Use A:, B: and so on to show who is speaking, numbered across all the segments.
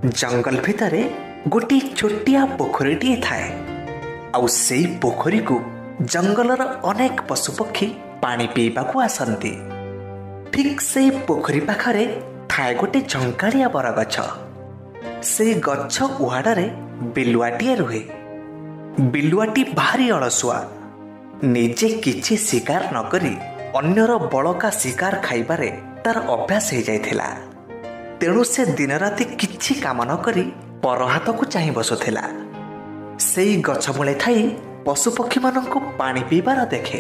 A: ଜଙ୍ଗଲ ଭିତରେ ଗୋଟିଏ ଛୋଟିଆ ପୋଖରୀଟିଏ ଥାଏ, ଆଉ ସେଇ ପୋଖରୀକୁ ଜଙ୍ଗଲର ଅନେକ ପଶୁପକ୍ଷୀ ପାଣି ପିଇବାକୁ ଆସନ୍ତି। ଠିକ୍ ସେଇ ପୋଖରୀ ପାଖରେ ଥାଏ ଗୋଟେ ଝଙ୍କାଳିଆ ବରଗଛ। ସେଇ ଗଛ ଉହାଡ଼ରେ ବିଲୁଆଟିଏ ରୁହେ। ବିଲୁଆଟି ଭାରି ଅଳସୁଆ। ନିଜେ କିଛି ଶିକାର ନକରି ଅନ୍ୟର ବଳକା ଶିକାର ଖାଇବାରେ ତାର ଅଭ୍ୟାସ ହେଇଯାଇଥିଲା। ତେଣୁ ସେ ଦିନରାତି କିଛି କାମ ନ କରି ପର ହାତକୁ ଚାହିଁ ବସୁଥିଲା। ସେଇ ଗଛ ମୂଳେ ଥାଇ ପଶୁପକ୍ଷୀମାନଙ୍କୁ ପାଣି ପିଇବାର ଦେଖେ।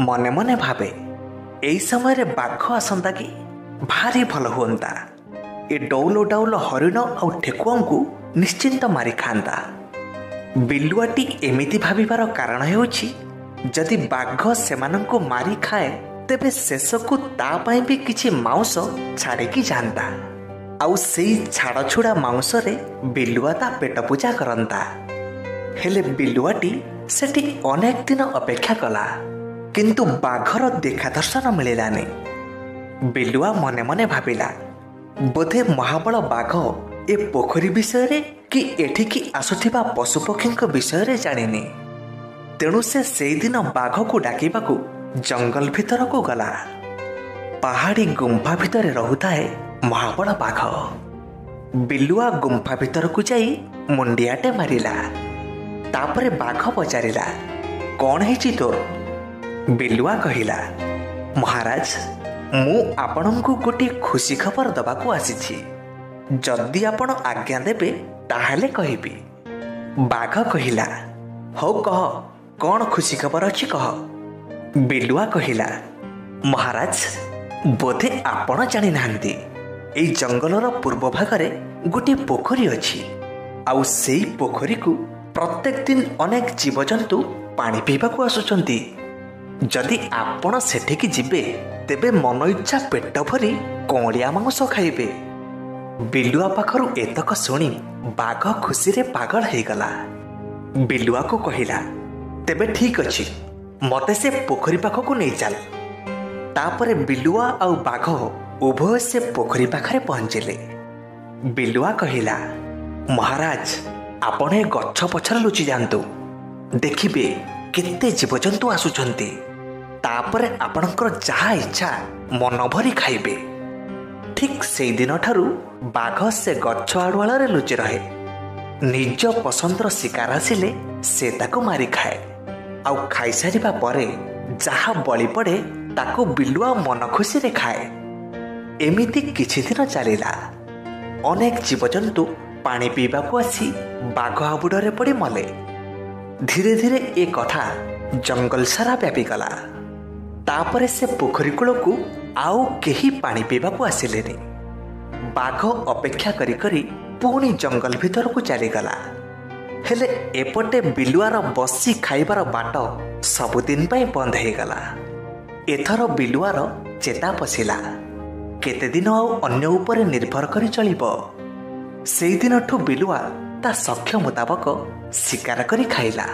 A: ମନେ ମନେ ଭାବେ, ଏଇ ସମୟରେ ବାଘ ଆସନ୍ତା କି, ଭାରି ଭଲ ହୁଅନ୍ତା। ଏ ଡଉଲ ଡାଉଲ ହରିଣ ଆଉ ଠେକୁଆଙ୍କୁ ନିଶ୍ଚିନ୍ତ ମାରି ଖାଆନ୍ତା। ବିଲୁଆଟି ଏମିତି ଭାବିବାର କାରଣ ହେଉଛି, ଯଦି ବାଘ ସେମାନଙ୍କୁ ମାରି ଖାଏ ତେବେ ଶେଷକୁ ତା ପାଇଁ ବି କିଛି ମାଉଁସ ଛାଡ଼ିକି ଯାଆନ୍ତା, ଆଉ ସେଇ ଛାଡ଼ ଛୁଡ଼ା ମାଉଁସରେ ବିଲୁଆ ତା ପେଟ ପୂଜା କରନ୍ତା। ହେଲେ ବିଲୁଆଟି ସେଠି ଅନେକ ଦିନ ଅପେକ୍ଷା କଲା, କିନ୍ତୁ ବାଘର ଦେଖା ଦର୍ଶନ ମିଳିଲାନି। ବିଲୁଆ ମନେ ମନେ ଭାବିଲା, ବୋଧେ ମହାବଳ ବାଘ ଏ ପୋଖରୀ ବିଷୟରେ କି ଏଠିକି ଆସୁଥିବା ପଶୁପକ୍ଷୀଙ୍କ ବିଷୟରେ ଜାଣିନି। ତେଣୁ ସେ ସେଇଦିନ ବାଘକୁ ଡାକିବାକୁ ଜଙ୍ଗଲ ଭିତରକୁ ଗଲା। ପାହାଡ଼ି ଗୁମ୍ଫା ଭିତରେ ରହୁଥାଏ ମହାବଳ ବାଘ। ବିଲୁଆ ଗୁମ୍ଫା ଭିତରକୁ ଯାଇ ମୁଣ୍ଡିଆଟେ ମାରିଲା। ତାପରେ ବାଘ ପଚାରିଲା, କ'ଣ ହେଇଛି ତୋର? ବିଲୁଆ କହିଲା, ମହାରାଜ, ମୁଁ ଆପଣଙ୍କୁ ଗୋଟିଏ ଖୁସି ଖବର ଦେବାକୁ ଆସିଛି। ଯଦି ଆପଣ ଆଜ୍ଞା ଦେବେ ତାହେଲେ କହିବି। ବାଘ କହିଲା, ହଉ କହ, କ'ଣ ଖୁସି ଖବର ଅଛି କହ। ବିଲୁଆ କହିଲା, ମହାରାଜ, ବୋଧେ ଆପଣ ଜାଣିନାହାନ୍ତି, ଏଇ ଜଙ୍ଗଲର ପୂର୍ବ ଭାଗରେ ଗୋଟିଏ ପୋଖରୀ ଅଛି, ଆଉ ସେଇ ପୋଖରୀକୁ ପ୍ରତ୍ୟେକ ଦିନ ଅନେକ ଜୀବଜନ୍ତୁ ପାଣି ପିଇବାକୁ ଆସୁଛନ୍ତି। ଯଦି ଆପଣ ସେଠିକି ଯିବେ ତେବେ ମନ ଇଚ୍ଛା ପେଟ ଭରି କଅଁଳିଆ ମାଂସ ଖାଇବେ। ବିଲୁଆ ପାଖରୁ ଏତକ ଶୁଣି ବାଘ ଖୁସିରେ ପାଗଳ ହେଇଗଲା। ବିଲୁଆକୁ କହିଲା, ତେବେ ଠିକ୍ ଅଛି, ମତେ ସେ ପୋଖରୀ ପାଖକୁ ନେଇ ଚାଲ। ତାପରେ ବିଲୁଆ ଆଉ ବାଘ ଉଭୟ ସେ ପୋଖରୀ ପାଖରେ ପହଞ୍ଚିଲେ। ବିଲୁଆ କହିଲା, ମହାରାଜ, ଆପଣ ଏ ଗଛ ପଛରେ ଲୁଚି ଯାଆନ୍ତୁ, ଦେଖିବେ କେତେ ଜୀବଜନ୍ତୁ ଆସୁଛନ୍ତି। ତାପରେ ଆପଣଙ୍କର ଯାହା ଇଚ୍ଛା ମନ ଭରି ଖାଇବେ। ଠିକ୍ ସେଇଦିନଠାରୁ ବାଘ ସେ ଗଛ ଆଢ଼ୁଆଳରେ ଲୁଚି ରହେ। ନିଜ ପସନ୍ଦର ଶିକାର ଆସିଲେ ସେ ତାକୁ ମାରି ଖାଏ, ଆଉ ଖାଇସାରିବା ପରେ ଯାହା ବଳି ପଡ଼େ ତାକୁ ବିଲୁଆ ମନ ଖୁସିରେ ଖାଏ। ଏମିତି କିଛି ଦିନ ଚାଲିଲା। ଅନେକ ଜୀବଜନ୍ତୁ ପାଣି ପିଇବାକୁ ଆସି ବାଘ ହାବୁଡ଼ରେ ପଡ଼ି ମଲେ। ଧୀରେ ଧୀରେ ଏ କଥା ଜଙ୍ଗଲ ସାରା ବ୍ୟାପିଗଲା। ତାପରେ ସେ ପୋଖରୀ କୂଳକୁ ଆଉ କେହି ପାଣି ପିଇବାକୁ ଆସିଲେନି। ବାଘ ଅପେକ୍ଷା କରି କରି ପୁଣି ଜଙ୍ଗଲ ଭିତରକୁ ଚାଲିଗଲା। ହେଲେ ଏପଟେ ବିଲୁଆର ବସି ଖାଇବାର ବାଟ ସବୁଦିନ ପାଇଁ ବନ୍ଦ ହେଇଗଲା। ଏଥର ବିଲୁଆର ଚେତା ପଶିଲା, କେତେଦିନ ଆଉ ଅନ୍ୟ ଉପରେ ନିର୍ଭର କରି ଚଳିବ? ସେଇଦିନଠୁ ବିଲୁଆ ତା ସକ୍ଷ ମୁତାବକ ଶିକାର କରି ଖାଇଲା।